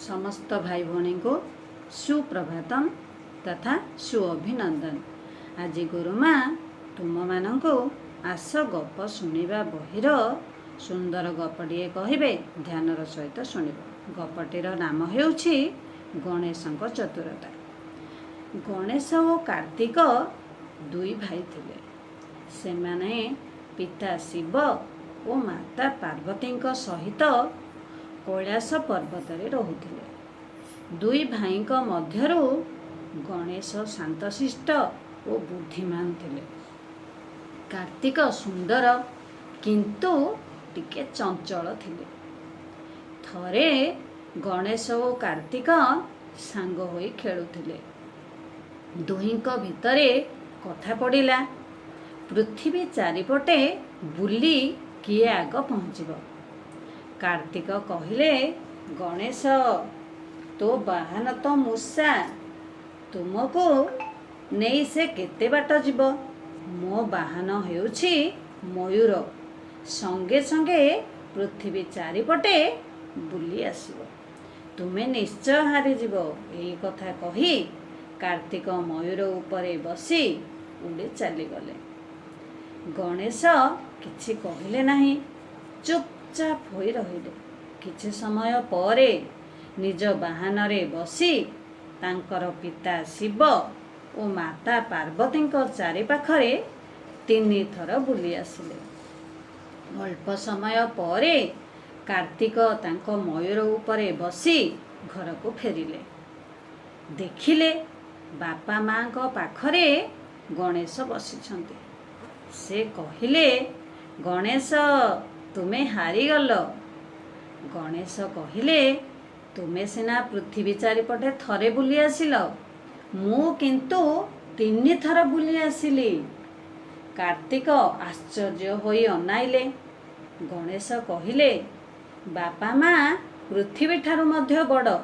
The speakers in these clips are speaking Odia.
ସମସ୍ତ ଭାଇ ଭଉଣୀଙ୍କୁ ସୁପ୍ରଭାତମ ତଥା ସୁଅଭିନନ୍ଦନ। ଆଜି ଗୁରୁମା ତୁମମାନଙ୍କୁ ଆସ ଗପ ଶୁଣିବା ବହିର ସୁନ୍ଦର ଗପଟିଏ କହିବେ। ଧ୍ୟାନର ସହିତ ଶୁଣିବ। ଗପଟିର ନାମ ହେଉଛି ଗଣେଶଙ୍କ ଚତୁରତା। ଗଣେଶ ଓ କାର୍ତ୍ତିକ ଦୁଇ ଭାଇ ଥିଲେ। ସେମାନେ ପିତା ଶିବ ଓ ମାତା ପାର୍ବତୀଙ୍କ ସହିତ କୈଳାସ ପର୍ବତରେ ରହୁଥିଲେ। ଦୁଇ ଭାଇଙ୍କ ମଧ୍ୟରୁ ଗଣେଶ ଶାନ୍ତଶିଷ୍ଟ ଓ ବୁଦ୍ଧିମାନ ଥିଲେ। କାର୍ତ୍ତିକ ସୁନ୍ଦର, କିନ୍ତୁ ଟିକେ ଚଞ୍ଚଳ ଥିଲେ। ଥରେ ଗଣେଶ ଓ କାର୍ତ୍ତିକ ସାଙ୍ଗ ହୋଇ ଖେଳୁଥିଲେ। ଦୁହିଁଙ୍କ ଭିତରେ କଥା ପଡ଼ିଲା, ପୃଥିବୀ ଚାରିପଟେ ବୁଲି କିଏ ଆଗ ପହଞ୍ଚିବ। କାର୍ତ୍ତିକ କହିଲେ, "ଗଣେଶ, ତୋ ବାହନ ତ ମୂଷା। ତୁମକୁ ନେଇ ସେ କେତେ ବାଟ ଯିବ? ମୋ ବାହନ ହେଉଛି ମୟୂର। ସଙ୍ଗେ ସଙ୍ଗେ ପୃଥିବୀ ଚାରିପଟେ ବୁଲି ଆସିବ। ତୁମେ ନିଶ୍ଚୟ ହାରିଯିବ।" ଏହି କଥା କହି କାର୍ତ୍ତିକ ମୟୂର ଉପରେ ବସି ଉଡ଼ି ଚାଲିଗଲେ। ଗଣେଶ କିଛି କହିଲେ ନାହିଁ, ଚୁପଚାପ ହୋଇ ରହିଲେ। କିଛି ସମୟ ପରେ ନିଜ ବାହନରେ ବସି ତାଙ୍କର ପିତା ଶିବ ଓ ମାତା ପାର୍ବତୀଙ୍କ ଚାରିପାଖରେ ତିନିଥର ବୁଲି ଆସିଲେ। ଅଳ୍ପ ସମୟ ପରେ କାର୍ତ୍ତିକ ତାଙ୍କ ମୟୂର ଉପରେ ବସି ଘରକୁ ଫେରିଲେ। ଦେଖିଲେ, ବାପା ମାଙ୍କ ପାଖରେ ଗଣେଶ ବସିଛନ୍ତି। ସେ କହିଲେ, "ଗଣେଶ, ତୁମେ ହାରିଗଲ।" ଗଣେଶ କହିଲେ, "ତୁମେ ସିନା ପୃଥିବୀ ଚାରିପଟେ ଥରେ ବୁଲି ଆସିଲ, ମୁଁ କିନ୍ତୁ ତିନିଥର ବୁଲି ଆସିଲି।" କାର୍ତ୍ତିକ ଆଶ୍ଚର୍ଯ୍ୟ ହୋଇ ଅନାଇଲେ। ଗଣେଶ କହିଲେ, "ବାପା ମା ପୃଥିବୀ ଠାରୁ ମଧ୍ୟ ବଡ଼।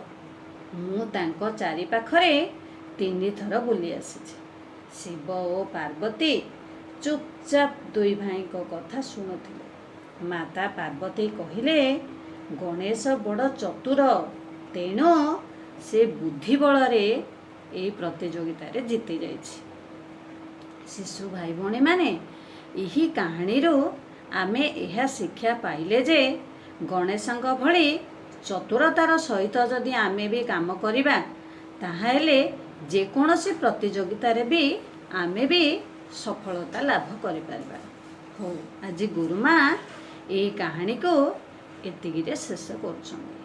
ମୁଁ ତାଙ୍କ ଚାରିପାଖରେ ତିନିଥର ବୁଲି ଆସିଛି।" ଶିବ ଓ ପାର୍ବତୀ ଚୁପଚାପ ଦୁଇ ଭାଇଙ୍କ କଥା ଶୁଣୁଥିଲେ। ମାତା ପାର୍ବତୀ କହିଲେ, "ଗଣେଶ ବଡ଼ ଚତୁର, ତେଣୁ ସେ ବୁଦ୍ଧି ବଳରେ ଏହି ପ୍ରତିଯୋଗିତାରେ ଜିତି ଯାଇଛି।" ଶିଶୁ ଭାଇ ଭଉଣୀମାନେ, ଏହି କାହାଣୀରୁ ଆମେ ଏହା ଶିକ୍ଷା ପାଇଲେ ଯେ ଗଣେଶଙ୍କ ଭଳି ଚତୁରତାର ସହିତ ଯଦି ଆମେ ବି କାମ କରିବା, ତାହେଲେ ଯେକୌଣସି ପ୍ରତିଯୋଗିତାରେ ବି ଆମେ ବି ସଫଳତା ଲାଭ କରିପାରିବା। ହଉ, ଆଜି ଗୁରୁମା ଏହି କାହାଣୀକୁ ଏତିକିରେ ଶେଷ କରୁଛନ୍ତି।